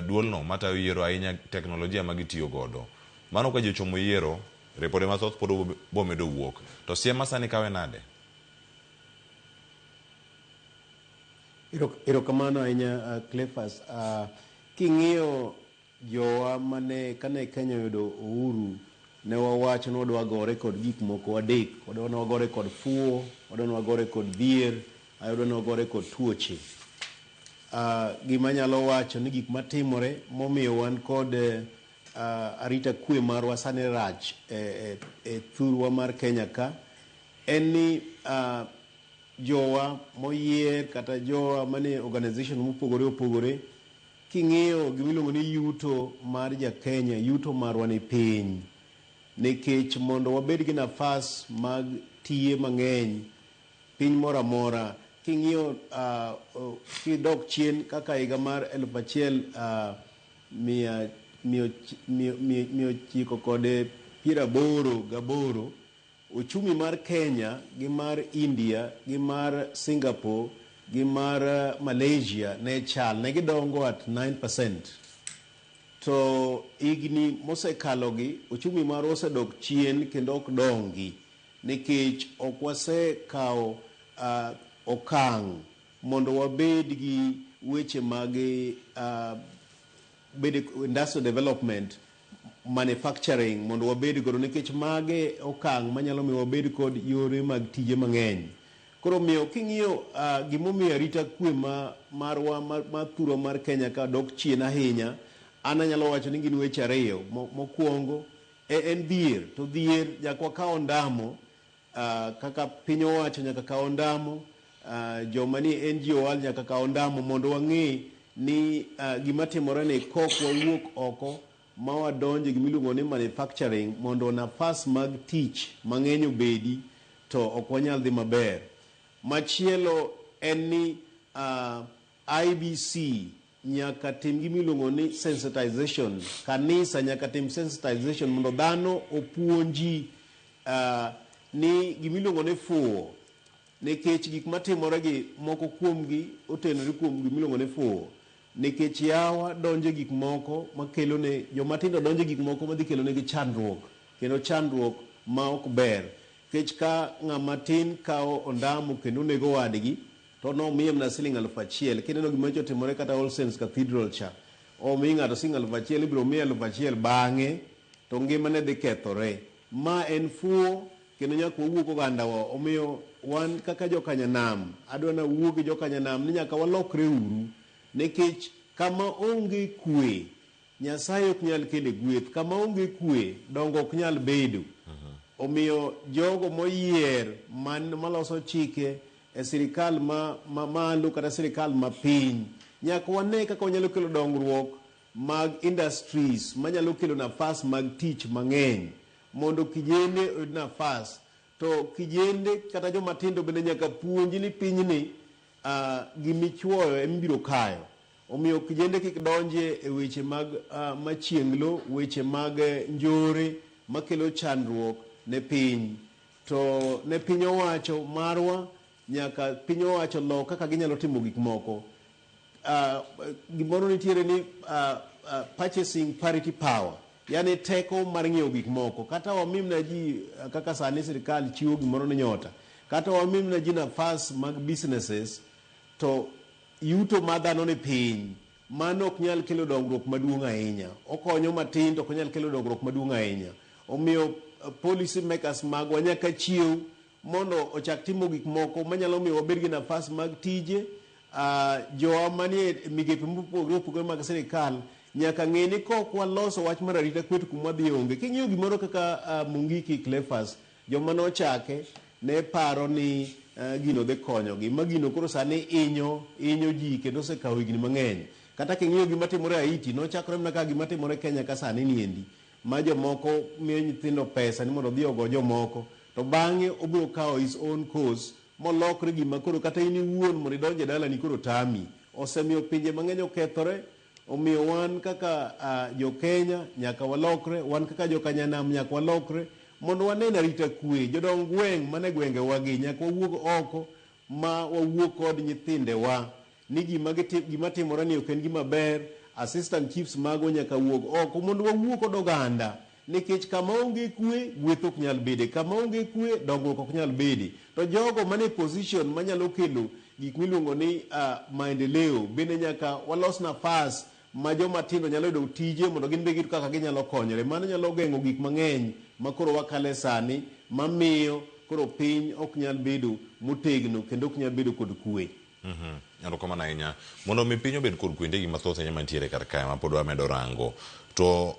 Duolno matayo yiero ahinya teknolojia ma gitiyo godo. Mano ka ji ochomo yiero, ripode mathoth pod bomedo wuok. To siem masani kawe nade? Erokamano ahinya, Cleophas. King'iyo jowa mane kane Kenya oyudo uhuru, ne wawacho ni wadwa gore kod gik moko adek. Wadwa ni wagore kod fuwo, wadwa ni wagore kod dhier, wadwa ni wagore kod tuoche. Gima anyalo wacho ni gik matimore momiyo wan kod arita kwe marwa sani rach e thurwa mar Kenya ka en ni jowa moyier kata jowa manie organization mopogore opogore, king'iyo gimiluongo ni yuto mar ja Kenya, yuto marwa ni piny, nikech mondo wabed gi nafas mag tiye mang'eny piny moro amora, king'iyo kidok chien kaka higa mar 1988, uchumi mar Kenya gi mar India gi mar Singapore gi mar Malaysia ne chal, ne gidongo at 9%. To higni mosekalogi, uchumi marwa osedok chien kendo ok dongi, nikech ok wasekawo okang' mondo wabed gi weche mag bed industrial development, manufacturing, mondo wabed godo, nikech mage okang' manyalo miyo wabed kod yore mag tije mang'eny. Koro omiyo king'iyo gimomiyo arita kwe ma marwa ma thurwa mar Kenya ka dok chien ahinya, an anyalo wacho ni gin weche ariyo. Mokwongo en dhier, to dhier nyaka wakaw ondamo, kaka piny owacho nyaka kaw ondamo, joma ni NGO nyaka kaw ondamo mondo wang'e ni gima timore ni kok wawuok oko ma wadonje gimiluongo ni manufacturing mondo nafas mag tich mang'eny obedi, to ok wanyal dhi maber. Machielo en ni IEBC nyaka tim gimiluongo ni sensitization. Kanisa nyaka tim sensitization mondo dhano opuonji ni gimiluongo ni fuwo, nikech gik matimore gi moko kuomgi otenore kuom gimiluongo ni fuwo, nikech yawa donjo e gik moko makelo ne jomatindo, donjo e gik moko madhi kelo negi chandruok, kendo chandruok ma ok ber, nikech ka ng'ama tin kawo ondamo kendo onego wadgi to nomiye mana siling 1000. Kineno gima nyocha otimore kata All Saints Cathedral cha, omi ng'ato siling 1000, ibiro miye 1000 bang'e to ngimane dhi kethore. Ma en fuwo, kendo nyaka wawuog ogandawa. Omiyo wan kaka jokanyanam, adwa nawuo gi jokanyanam ni nyaka walokre uru, nikech kama onge kwe, Nyasaye ok nyal kele gweth. Kama onge kwe, dongo ok nyal bedo. Omiyo jogo moyier man maloso chike e sirikal ma malo kata sirikal ma piny, nyaka wane kaka wanyalo kelo dongruok mag industries manyalo kelo nafas mag tich mang'eny mondo kijende oyud nafas. To kijende kata joma tindo bende nyaka puonji ni pinyni gimichuoyo emibiro kayo. Omiyo kijende kik donje e weche mag machienglo, weche mag njore makelo chandruok ne piny. To ne piny owacho marwa, nyaka piny owacho lok kaka ginyalo timo gik moko. Gimoro nitiere ni purchasing parity power, yani teko mar ng'iewo gik moko. Kata wamimna ji kaka sani sirikal chiwo gimoro ni Nyota, kata wamimna ji nafas mag businesses, to yuto ma dhano ni piny, mano ok nyal kelo dongruok maduong' ahinya. Okonyo matin to ok onyal kelo dongruok maduong' ahinya. Omiyo policy makers magwa nyaka chiew mondo ochak timo gik moko manyalo miyo wabed gi nafas mag tije. Jowa manie migepe mopogore opogore mag sirikal nyaka ng'e ni kok waloso wach mar arita kwe to kuma wadhi onge. King'iyo gimoro kaka Mungiki, Cleophas, joma nochake ne paro ni gino dhi konyogi, ma gino koro sani hinyo ji kendo osekawo higni mang'eny. Kata king'iyo gima timore Haiti, nochakore mana kaka gima timore Kenya ka sani niendi, ma jomoko miyo nyithindo pesa ni mondo odhi ogo jomoko, to bang'e obiro kawo his own course molokre gima koro kata in iwuon mondo idonj e dalani koro tami. Osemiyo pinje mang'eny okethore. Omiyo wan kaka jo Kenya nyaka walokre, wan kaka jokanyanam nyaka walokre mondo wane arita kwe. Jodong gweng' mane gwengewa gi nyaka wawuog oko ma wawuo kod nyithindewa ni gima timore ni ok en gima ber. Assistant chiefs magwa nyaka wuog oko mondo wawuo kod oganda nikech kama onge kwe, gweth ok nyal bede. Kama onge kwe, dongruok ok nyal bede. To jogo mane position manyalo kelo gik miluongo ni maendeleo bende nyaka walos nafas ma joma tindo nyalo yudo tije mondo gin be giyud kaka ginyalo konyore. Mano nyalo geng'o gik mang'eny ma koro wakale sani mamiyo koro piny ok nyal bedo motegno kendo ok nyal bedo kod kwe. Erokamano ahinya. Mondo mi piny obed kod kwe, nitie gik mathoth ahinya mantiere kar kae ma pod wamedo rango. To